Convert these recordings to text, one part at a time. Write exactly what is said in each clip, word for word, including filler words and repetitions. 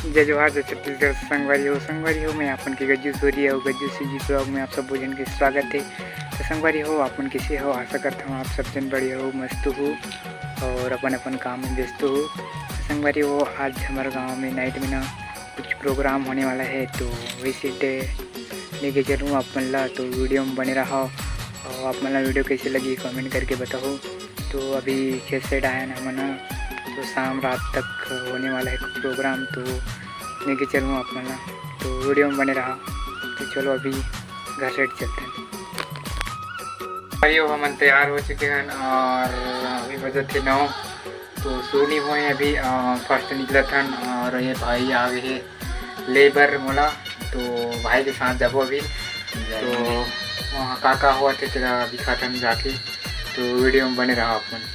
जय जोहार, जय छत्तीसगढ़। संगवारी हो, संगवारी हो, मैं आपन के गज्जू सोरी अउ गज्जू सीजी ब्लॉग में आप सब झन के स्वागत हे। तो संगवारी हो, आपन कइसे हो? आशा करता हूँ आप सब जन बढ़िया हो, मस्त हो और अपन अपन काम में व्यस्त हो। संगवारी हो, आज हमारे गांव में नाइट में ना कुछ प्रोग्राम होने वाला है, तो वही सेट लेके चलूँ आप मन ला, तो वीडियो में बने रहो। और आप मन ला वीडियो कैसे लगी, कमेंट करके बताओ। तो अभी खेत से आए ना हमन ह, तो शाम रात तक होने वाला है प्रोग्राम, तो लेके चलूँ आप मन ला, तो वीडियो में बने रहा। तो चलो अभी घर से चलते हैं। भाई, अब हमन तैयार हो चुके हैं और अभी बजे थे नौ, तो शुरू नहीं हुए अभी। फर्स्ट निकलत हन और ये भाई आ गए हैं लेबर मोला, तो भाई के साथ जाबो अभी। तो वहाँ का का हुआ थे तेरा दिखाथन जाके, तो वीडियो में बने रहा अपन।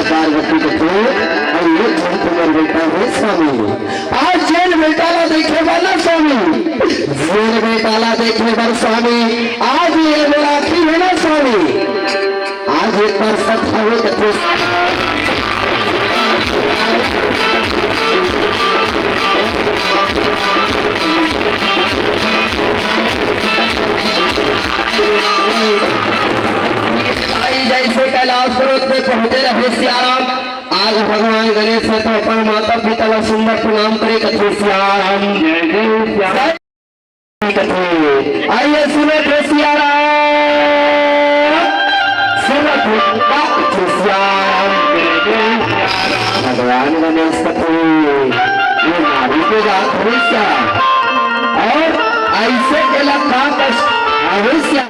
पार्वती के पुत्र, अउ ये झन तुम्हर बेटा हे स्वामी। आज जेन बेटा ला देखे बर ना स्वामी, जेन बेटा ला देखे बर स्वामी, आज ये नवरात्रि हे ना स्वामी, आज एक बार सब भावो कथे। आई जैसे कैलाश पर्वत पे पहुंचे रहे सियाराम, आज भगवान गणेश से तो अपन माता पिता ला सुंदर प्रणाम करे कथे सियाराम। जय जय सियाराम। आइए सुनो थे सियाराम, सुनो थे बात थे सियाराम। भगवान गणेश कथे, ये नारी के जात हो क्या? और ऐसे के लखा कष्ट आवे सिया।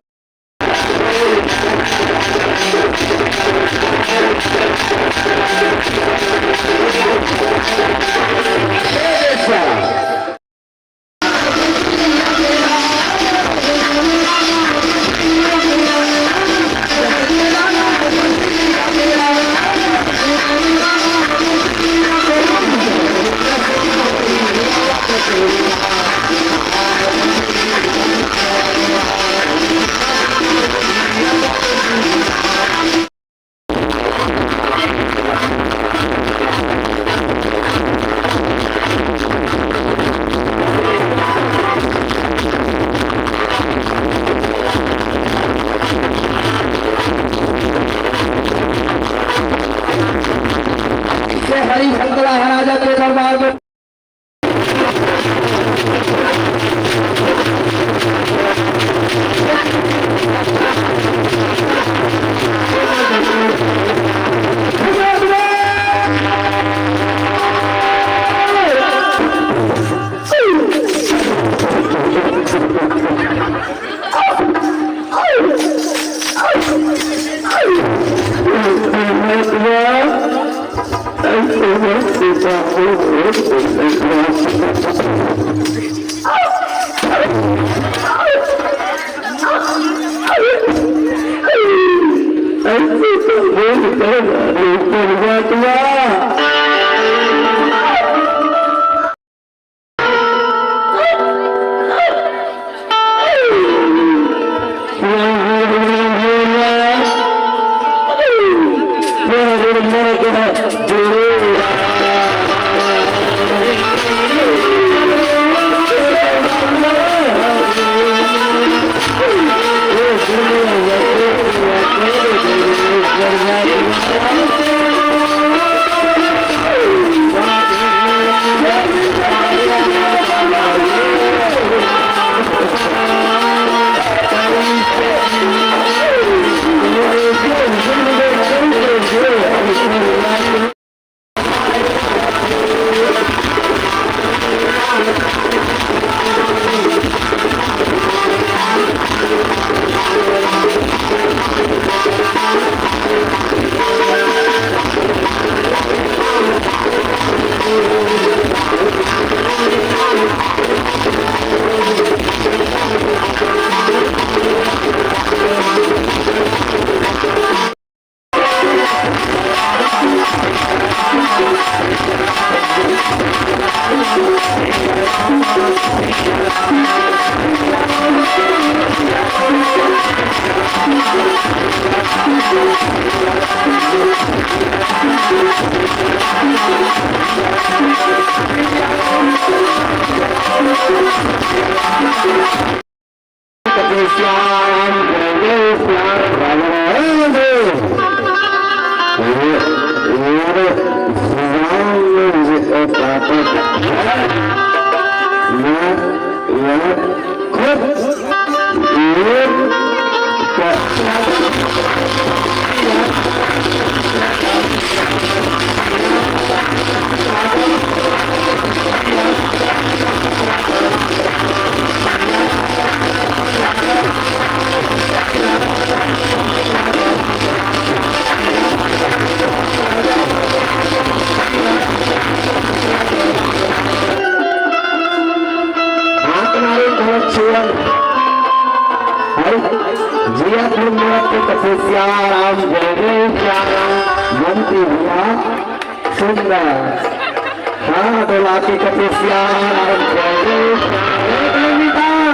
हाथ मारे भरत छुअन। अरे, जिया तुम मत के कपेसिया राम, जय जय सिया राम। मंत्री भैया, सुंदर। हाँ, डोला के कपेसिया राम, जय जय सिया राम।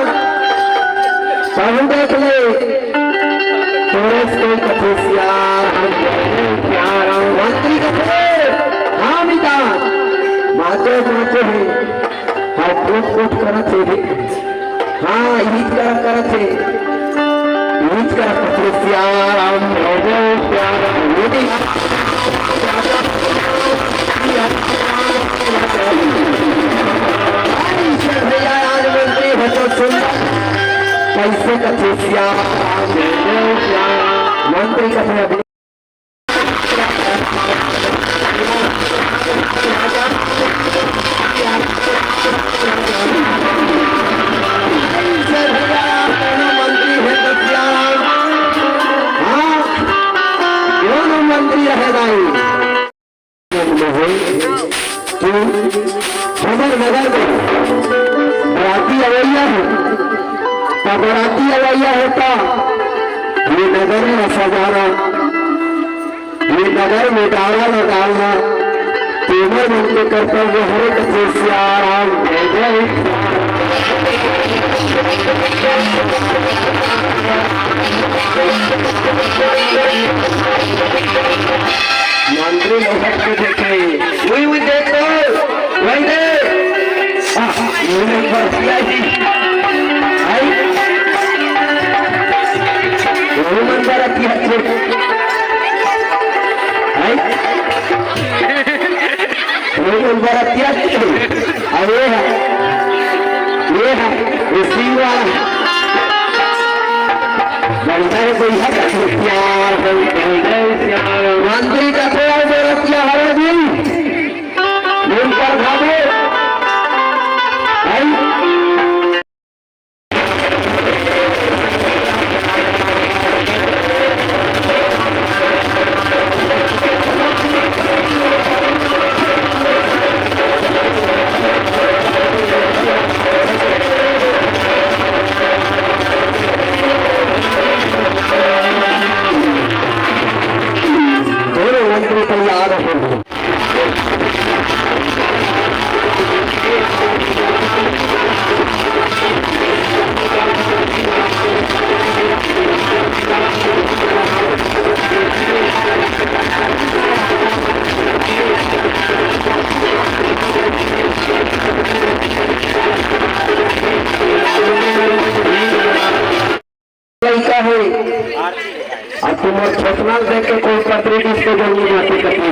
बहुत देख ले। कोरस के कपेसिया राम, जय जय सिया राम। मंत्री कपे, हाँ मिता, बाते बाते है। हाँ, कोट कोट करत हे भी। हाँ, इहित करा करत हे। इहित करा करत हे। सिया राम, जय जय सिया राम। ये भी। भैया, आज मंत्री बचो सुन। कैसे कथे सिया राम, जय जय सिया राम। मंत्री कथे अभी मंत्री रहे भाई। कि हमर नगर में बराती अवैया है, त बराती अवैया है, त ये नगर में सजाना, ये नगर में डारा लगाना, तेमर मन के कर्तव्य हरे। कथे सिया राम, जय जय। मंत्री लोग के देखे, उई, उई, देख तो, वही दे। आ, ये नहीं बरतिया ही। आई। वो मन बरतिया थे। आई। वो मन बरतिया थे। अब ये है, ये है, ये सिंह वाला है। बनता है कोई है, प्यार है, मंत्री का तो और बरतिया हरा दिन। उन पर भावे। भाई। लइका हे, अब तुमर छोटना देख के कोई पत्री डिस्को जल्दी जाती करती।